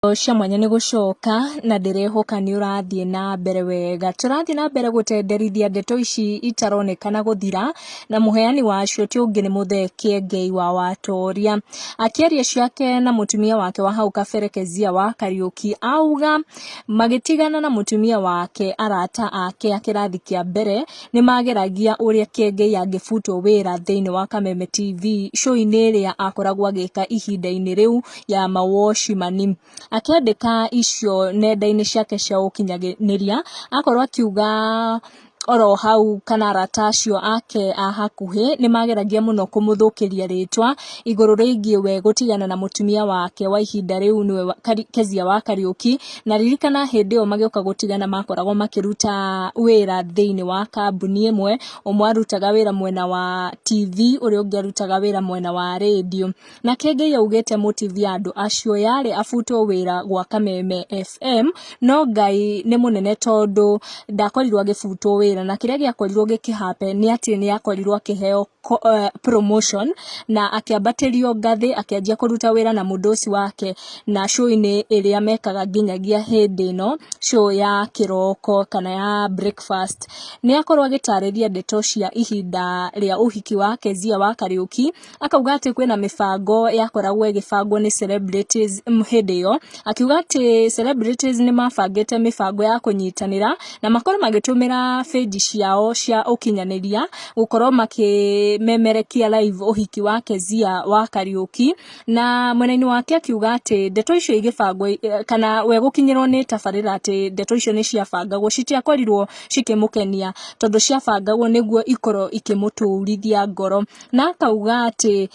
Cia mwanya nĩ gũcoka na ndĩrehoka nĩ ũrathiĩ na mbere wega. Tũrathiĩ na mbere gũtenderithia ndeto ici itaronekana gũthira na mũheani wacio ti ũngĩ nĩ Mũthee Kĩengei wa Watoria. Akĩaria ciake na mũtumia wake wa hau kabere Kezia wa Kariũki auga magĩtigana na mũtumia wake arata ake a kĩrathi kĩa mbere nĩ mageragia ũrĩa Kĩengei angĩbutwo wĩra thĩinĩ wa Kameme TV show-inĩ ĩrĩa akoragwo agĩka ihinda-inĩ rĩu ya mawocimani. Akĩandĩka icio nenda-inĩ ciake cia ũkinyanĩria, akorwo akiuga oro hau kana arata acio ake a hakuhĩ nĩ mageragia mũno kũmũthũkĩria rĩtwa igũrũ rĩgiĩ we gũtigana na mũtumia wake wa ihinda rĩu nĩwe Kezia wa Kariũki. Na ririkana hĩndĩ ĩyo magĩũka gũtigana makoragwo makĩruta wĩra thĩinĩ wa kambuni ĩmwe, ũmwe arutaga wĩra mwena wa TV ũrĩa ũngĩ arutaga wĩra mwena wa rĩndiũ. Na Kĩengei augĩte motive ya andũ acio yarĩ abutwo wĩra gwa Kameme FM, no Ngai nĩ mũnene tondũ ndakorirwo agĩbutwo wĩra na kĩrĩa gĩakorirwo gĩkĩ happen nĩ atĩ nĩ akorirwo akĩheo promotion na akĩambatĩrio ngathĩ akĩanjia kũruta wĩra na mũndũ wake na show-inĩ ĩrĩa mekaga nginyagia hĩndĩ ĩno, show ya kĩroko kana ya breakfast. Nĩ akorwo agĩtarĩria ndeto cia ihinda rĩa ũhiki wa Kezia wa Kariũki, akauga atĩ kwĩna mĩbango yakoragwo ĩgĩbangwo nĩ celebrities hĩndĩ ĩyo, akiuga atĩ celebrities nĩ mabangĩte mĩbango ya kũnyitanĩra na makorwo magĩtũmĩra page ciao cia ũkinyanĩria gũkorwo makĩmemerekia live ũhiki wa Kezia wa Kariũki. Na mwena-inĩ wake akiuga atĩ ndeto icio igĩbangwo kana we gũkinyĩrwo nĩ tabarĩra atĩ ndeto icio nĩ ciabangagwo citiakorirwo cikĩmũkenia tondũ ciabangagwo nĩguo ikorwo ikĩmũturithia ngoro. Na akauga atĩ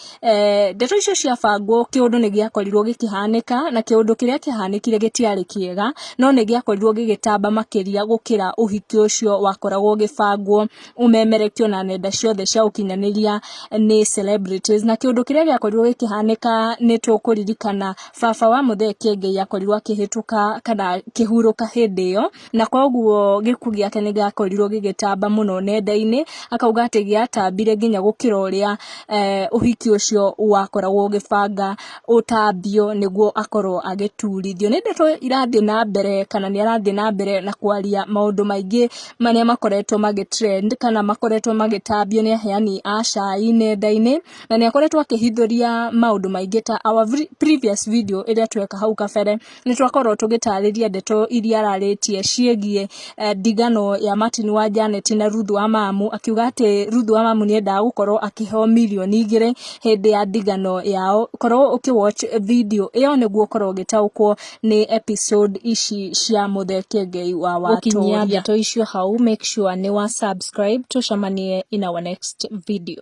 ndeto icio ciabangwo kĩũndũ nĩ gĩakorirwo gĩkĩhanĩka na kĩũndũ kĩrĩa kĩahanĩkire gĩtiarĩ kĩega no nĩ gĩakorirwo gĩgĩtamba makĩria gũkĩra ũhiki ũcio wakoragwo ũgĩbangwo ũmemerekio na nenda ciothe cia ũkinyanĩria nĩ celebrities. Na kĩũndũ kĩrĩa gĩakorirwo gĩkĩhanĩka nĩ tũkũririkana baba wa Mũthee Kĩengei akorirwo akĩhĩtũka kana akĩhurũka hĩndĩ ĩyo, na koguo gĩkuũ gĩake nĩ gĩakorirwo gĩgĩtamba mũno nenda-inĩ, akauga atĩ gĩatambire nginya gũkĩra ũrĩa ũhiki ũcio wakoragwo ũgĩbanga ũtambio nĩguo akorwo agĩturithio. Nĩ ndeto irathiĩ na mbere kana nĩ arathiĩ na mbere na kwaria maũndũ maingĩ marĩa makoretwo magĩ trend kana makoretwo magĩtambio nĩ aheani a cai nenda-inĩ, na nĩ akoretwo akĩhithũria maũndũ maingĩ ta our previous video ĩrĩa tweka hau kabere, nĩ twakorwo tũgĩtarĩria ndeto iria ararĩtie ciĩgiĩ ndigano ya Martin wa Janet na Ruth wa Mamu, akiuga atĩ Ruth wa Mamu nĩ endaga gũkorwo akĩheo mirioni 2 hĩndĩ ya ndigano yao. Korwo ũkĩ watch video ĩyo nĩguo ũkorwo ũgĩtaũkwo nĩ episode ici cia Mũthee Kĩengei wa Gũkinyia Watoria. Ndeto icio hau, make sure nĩ wa subscribe, tũcemanie in our next video.